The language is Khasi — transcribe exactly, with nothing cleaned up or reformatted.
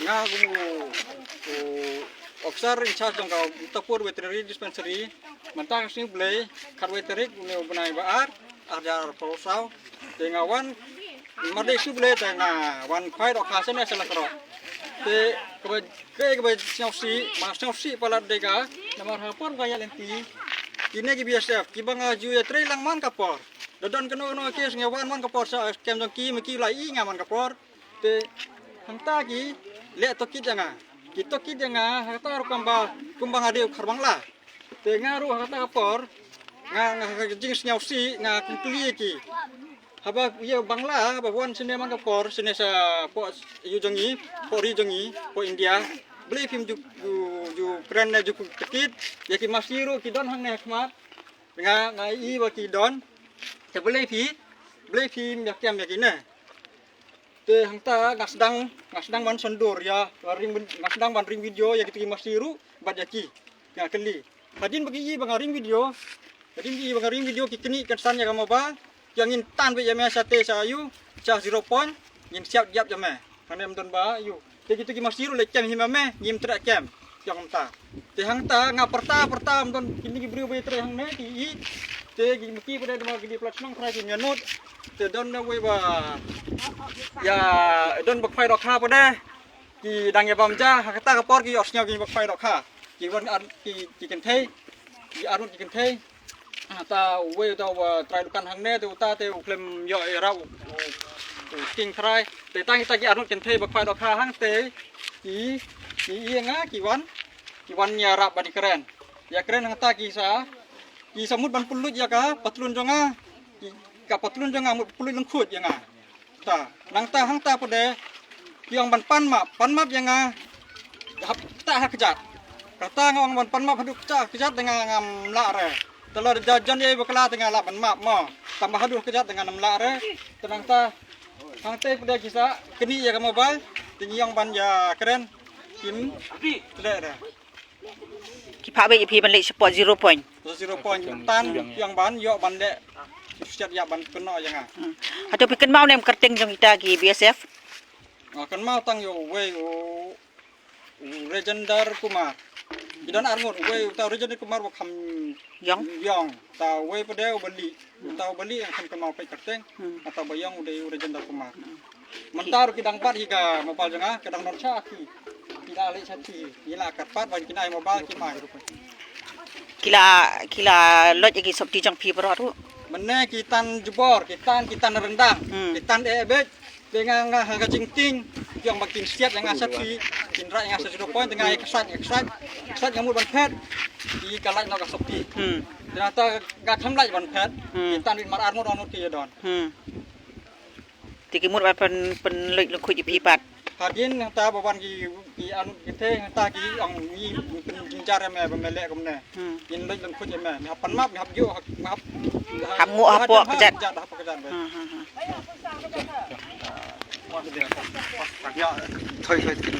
Nga kum u, u officer in charge jong ka Utapur Veterinary Dispensary. Mynta ka sngi Blei, khatwei tarik une u bnai ba ar, ar hajar arphew saw. Te nga wan, mar dei sngi Blei te nga wan khwai dohkha shane sha Lakroh. Te kaba, kaei kaba sngewsih, ma sngewsih palat dei ka, namar ha ka por ba nga ïaid lynti, kine ki B S F kiba nga ju ïatrei lang man ka por. Da don kano kano ka case nga wan man ka por sha kem jong ki, ma ki la ïohi nga man ka por. Te hangta ki leh tohkit ïa nga. Ki tohkit ïa nga ha kata ruh kumba, kumba nga dei u khar Bangla. Te nga ruh ha kata ka por nga, nga ha ka jingsngewsih nga kyntu ïa ki. Haba ïa u Bangla haba wan shane man ka por, shane shapoh ïew jong ngi, poh ri jong ngi, poh India. Balei phim ju, ju, ju kren ne ju tohkit ïa ki masi ruh ki don hangne ha khmat. Nga, nga ïohi ba ki don. Te balei phi, balei phim ïa kem ïa kine. Te hangta nga sdang, nga sdang ban shon dur ïa, ring, nga sdang ban ring video ïa kito ki masi ruh bad ïa ki. Nga kylli. Hadien ba ki ïohi ba nga ring video, hadien ki ïohi ba nga ring video ki kynnoh kynsan ïa ka mobile. Ki ong ngin tan beit ïa me shatei sha ïew, sha zero point, ngin siat ïap ïa me. Hangne ym don ba ïew. Te kito ki masi ruh leit kem hi ma me, ngim treh kem. Ki ong kumta. Te hangta nga pyrta pyrta ym don kine ki briew ba ïatrei hangne ki ïohi. Te ki maki pat de dei ma ki dei palat shnong, trai ki ïa nud. Te don na wei ba ïa don ba khwai dohkha pat de. Ki dang ïa bam ja ha kata ka por ki ïohsngew ki ba khwai dohkha. Ki wan ar ki, ki kynthei. Ki arngut ki kynthei. Hata uwei uta uba trai dukan hangne te uta te u khlem ïoh ïarap u, u, u king trai. Te tang kita ki arngut kynthei ba khwai dohkha hangtei ki, ki ïa nga ki wan, ki wan ïarap ban ïakren. Ïakren hangta ki sa, ki sa mut ban pynlut ïa ka patlun jong nga. Ki, ka patlun jong nga mut pynlut lyngkhuid ïa nga. Ta, nangta hangta pat de ki ong ban pan map, pan map ïa nga. Hap ktah ha kjat. Kata nga ong ban pan map haduh ktah ha kjat te nga ngam lah re. Te lada jan ïa bakla te nga lah ban map mo. Tang ba haduh ha kjat te nga ngam lah re. Te nangta hangta pat de ki sa kynnoh ïa ka mobile te ngi ong ban ïakren. Kim leh re. Ki phah beit ïa phi ban leit shapoh zero point. Zero point, tan ïa ban ïoh ban leh. Siat ïa ban kynnoh ïa nga. Hmm. Hato phi kynmaw ne em kyrteng jong kita ki B S F? Nga kynmaw tang ïa uwei u, u Rajendra Kumar. Ki don arngut, uwei uta u Rajendra Kumar ba kham ïong. Ïong. Ta uwei pat de u Bali. Uta u Bali nga khlem kynmaw peit kyrteng. Hmm. Uta ba ïong u dei u Rajendra Kumar. Hmm. Mynta ruh ki dang bat hi ka mobile jong nga, ka dang don sha ki. Ki la leit sha ki, ki la kyrpad ban kin ai mobile kim ai. Ki la, ki la lait ïa ki sopti jong phi baroh ruh. Mynne ki tan jubor, ki tan, ki tan ryndang, hmm, ki tan eh beit. Te nga, nga ha ka jingtieng, ki ong ba kin siat ïa nga sha ki, kin rai ïa nga sha zero point, te nga ïa ksat, ïa ksat, ksat nga mut ban phet. Ki ka lait noh ka sopti. Hmm. Te nga ta nga kham lait ban phet. Hmm. Ki tan beit mar arngut arngut ki ïa don. Hmm. Te ki mut ban pyn, pynlait lyngkhuid ïa phi pat. Hadien hangta ba wan ki, ki arngut kynthei hangta ki ong ngi pynjynjar ïa me ba me leh kumne. Hmm. Ngin lait lyngkhuid ïa me. Me hap pan map, me hap ïoh, hap, hap, hap nguh hapoh kjat. Hapoh kjat, hapoh kjat. Hmm, hmm, hmm. Ïa, thoi, thoi, thoi.